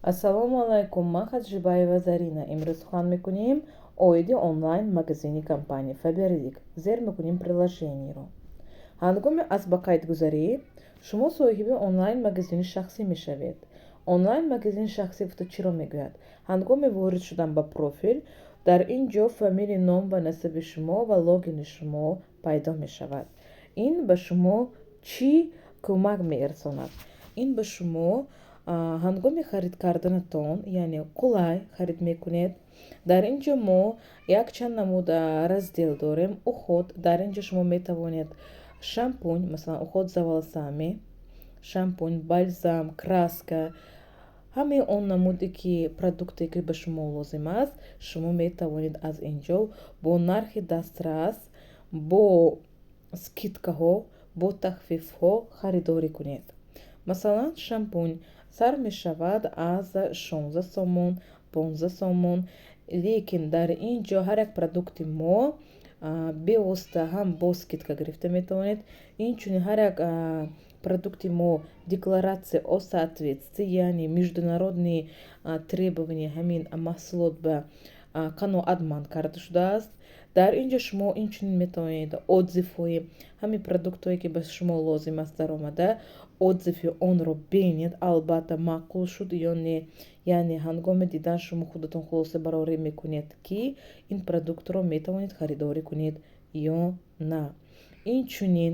Ассалому алайкум, ман Хаджибаева Зарина. Имрӯз сухан мекунем оиди онлайн магазини компания Фаберлик. Зер мекунем приложениеро. Ҳангоми аз ба қайдгузарӣ шумо соҳиби онлайн магазини шахсӣ мешавед. Онлайн магазини шахсӣ гуфта чиро мегӯяд? Ҳангоми ворид шудан ба профил дар ин ҷо фамилия, ном ва насаби шумо ва логини шумо пайдо мешавад. Ин ба шумо чӣ кӯмак мерасонад? Ин ба шумо ҳангоми харид карданатон, яъне қулай харид мекунед. Дар ин ҷо мо якчанд намуд раздел дорем. Уход: дар ин ҷо шумо метавонед шампунь, масалан, уход за волосами, шампунь, бальзам, краска, ҳамаи он намуде ки продукте, ки ба шумо лозим аст, шумо метавонед аз ин ҷо бо нархи дастрас, бо скидкаҳо, бо тахфифҳо харидорӣ кунед. Масалан, шампунь сар мешавад аз 16 сомон, 15 сомон, лекин дар ин ҷо ҳар як продукти мо бевосита ҳам бо скидка гирифта метавонед. Инчунин ҳар як продукти мо декларатсия о соответствии, яъне международные требования ҳамин маҳсулот ба қаноатманд карда шудааст. Дар ин ҷо шумо инчунин метавонед отзывҳои ҳамин продуктҳое, ки ба шумо лозим аст, даромада отзыви онро бинед, албатта, маъқул шуд ё не. Яъне ҳангоми дидан шумо худатон хулосабарорӣ мекунед, ки ин продуктро метавонед харидорӣ кунед ё на. Инчунин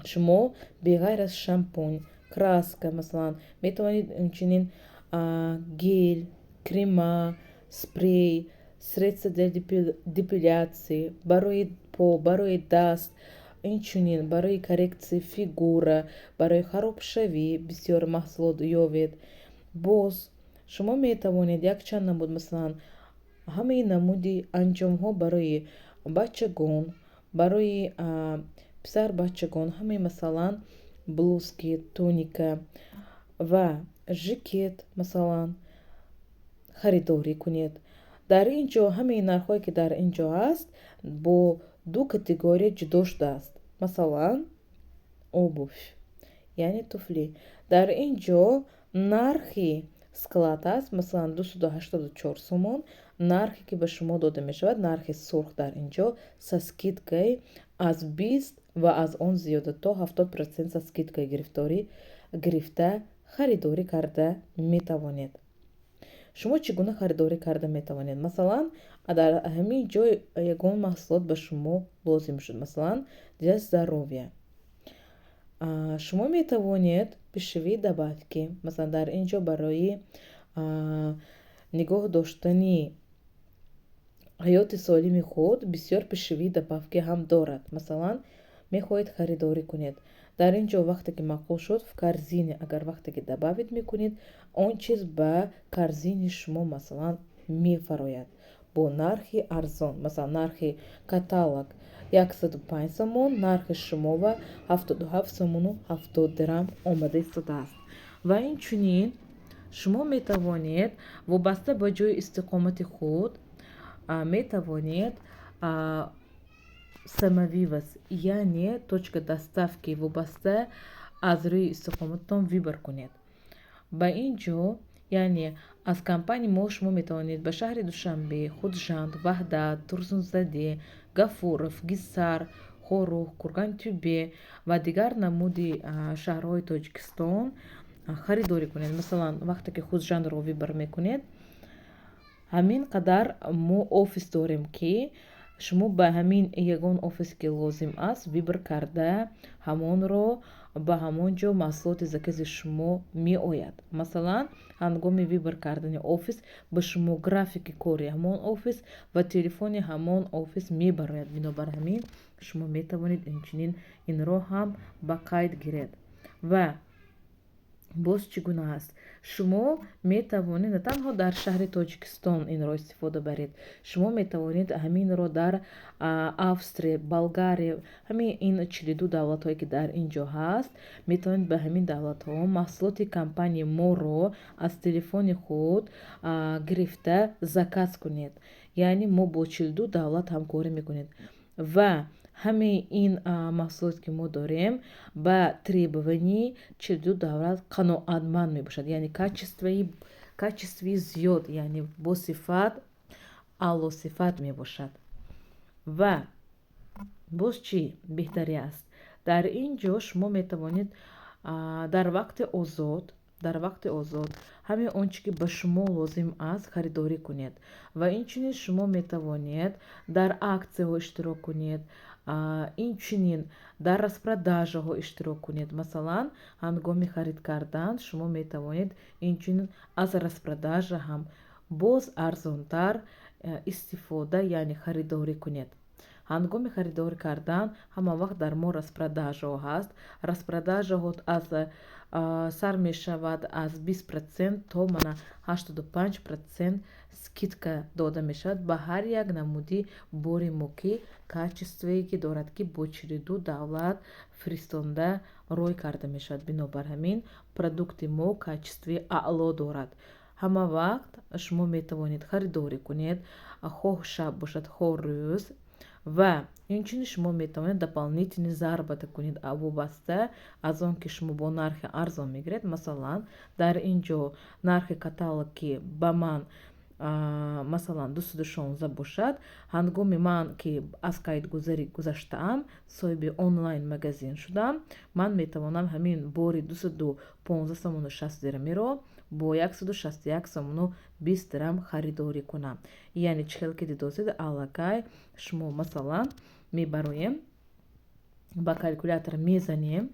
шумо беғайр аз шампунь, краска, масалан, метавонед инчунин гель, крема, спрей, средства для депиляции барои по, барои даст, инчунин барои коррекция фигура, барои харобшавӣ бисёр маҳсулот ёбед. Боз шумо метавонед якчанд намуд, масалан, ҳамаи намуди анҷомҳо барои бачагон, барои писарбачагон, ҳамаи, масалан, блузки, туника ва жакет, масалан, харидорӣ кунед. Дар ин ҷо ҳамаи нархҳое, ки дар ин ҷо ҳаст, бо ду категория ҷудо шудааст. Масалан, обувь, яъне туфли, дар ин ҷо нархи склад аст, масалан, 284 сомон. Нархе, ки ба шумо дода мешавад, нархи сурх дар ин ҷо со скидкаи аз 20 ва аз он зиёда то 70% со скидкаи гирифторӣ гирифта харидорӣ карда метавонед. Шумо чӣ гуна харидорӣ карда метавонед? Масалан, дар ҳамин ҷой ягон маҳсулот ба шумо лозим шуд, масалан, для здоровья, шумо метавонед пищевые добавки, масалан, дар ин ҷо барои нигоҳ доштани ҳаёти солими худ бисёр пищевые добавки ҳам дорад. Масалан, мехоҳед харидорӣ кунед, дар ин ҷо вақте ки маъқул шуд, в корзине агар вақте ки добавить мекунед, он чиз ба корзини шумо, масалан, мефарояд бо нархи арзон. Масалан, нархи каталог 105 сомон, нархи шумова 77 сомону 70 дирам омада истодааст. Ва инчунин шумо метавонед вобаста ба ҷои истиқомати худ метавонед самовывоз, яъне точка доставки вобаста аз рӯи истиқомататон выбор кунед. Ба ин ҷо, яъне аз компанияи мо, шумо метавонед ба шаҳри Душанбе, Худжанд, Ваҳдат, Турсунзаде, Гафуров, Гиссар, Хоруғ, Кургантюбе ва дигар намуди шаҳрҳои Тоҷикистон харидорӣ кунед. Масалан, вақте ки Худжандро выбор мекунед, ҳамин қадар мо офис дорем, ки шумо ба ҳамин ягон офисе, ки лозим аст, выбор карда, ҳамонро ба ҳамон ҷо маҳсулоти закази шумо меояд. Масалан, ҳангоми выбор кардани офис ба шумо графики кори ҳамон офис ва телефони ҳамон офис мебарояд. Бинобар ҳамин шумо метавонед инчунин инро ҳам ба қайд гиред. Ва боз чӣ гуна аст? Шумо метавонед на танҳо дар шаҳри Тоҷикистон инро истифода баред, шумо метавонед ҳаминро дар Австрия, Болгария, ҳамин ин 42 давлатҳое, ки дар ин ҷо ҳаст, метавонед ба ҳамин давлатҳо маҳсулоти компанияи моро аз телефони худ гирифта заказ кунед. Яъне мо бо 42 давлат ҳамкорӣ мекунем ва Ҳамаи ин маҳсулоте, ки мо дорем, ба требовании 42 давлат қаноатманд мебошад, яъне качествои зиёд, яъне бо сифат, аълосифат мебошад. Ва боз чӣ беҳтарӣ аст? Дар ин ҷо шумо метавонед дар вақти озод ҳамаи он чӣ ки ба шумо лозим аст, харидорӣ кунед. Ва инчунин шумо метавонед дар аксияҳо иштирок кунед, инчунин дар распродажаҳо иштирок кунед. Масалан, ҳангоми харид кардан шумо метавонед инчунин аз распродажа ҳам боз арзонтар истифода, яъне харидорӣ кунед. Ҳангоми харидорӣ кардан ҳама вақт дар мо распродажаҳо ҳаст. Распродажаҳо аз сар мешавад аз 20% то мана 85% скидка дода мешавад ба ҳар як намуди бори мо, ки качествое ки дорад, ки бо 42 давлат фиристонда рой карда мешавад. Бинобар ҳамин продукти мо качествои аъло дорад. Ҳама вақт шумо метавонед харидорӣ кунед, хоҳ шаб бошад, хоҳ рӯз. Ва инчунин шумо метавонед дополнительный заработок кунед, вобаста аз он ки шумо бо нархи арзон мегиред. Масалан, дар ин ҷо нархи каталог, ки ба ман, масалан, 216 бошад, ҳангоми ман ки аз қайдгузарӣ гузаштаам, соҳиби онлайн магазин шудам, ман метавонам ҳамин бори 215 сомону 60 дирамиро бо 161 сомону 20 дирам харидорӣ кунам. Яъне чӣ хел ки дидосед, аллакай шумо, масалан, мебароем, ба калькулятор мезанем: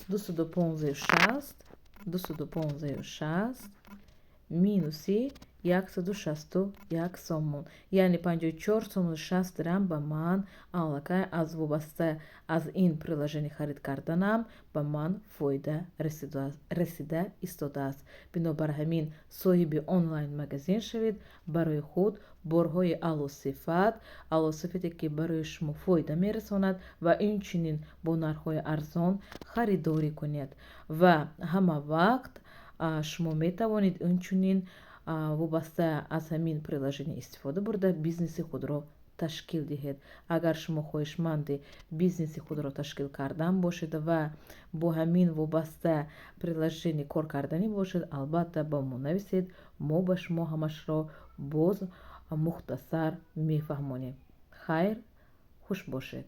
215,60, 215,60 минуси 161 сомон, яъне 54 сомону 60 дирам ба ман аллакай аз вобаста аз ин приложение харид карданам ба ман фоида расида истодааст. Бинобар ҳамин соҳиби онлайн магазин шавед, барои худ борҳои аълосифат, аълосифате, ки барои шумо фоида мерасонад, ва инчунин бо нархҳои арзон харидорӣ кунед. Ва ҳама вақт шумо метавонед инчунин вобаста аз ҳамин приложение истифода бурда, бизнеси худро ташкил диҳед. Агар шумо хоҳишманди бизнеси худро ташкил кардан бошед ва бо ҳамин вобаста приложение кор карданӣ бошед, албатта, ба мо нависед, мо ба шумо ҳамашро боз мухтасар мефаҳмонем. Хайр, хуш бошед.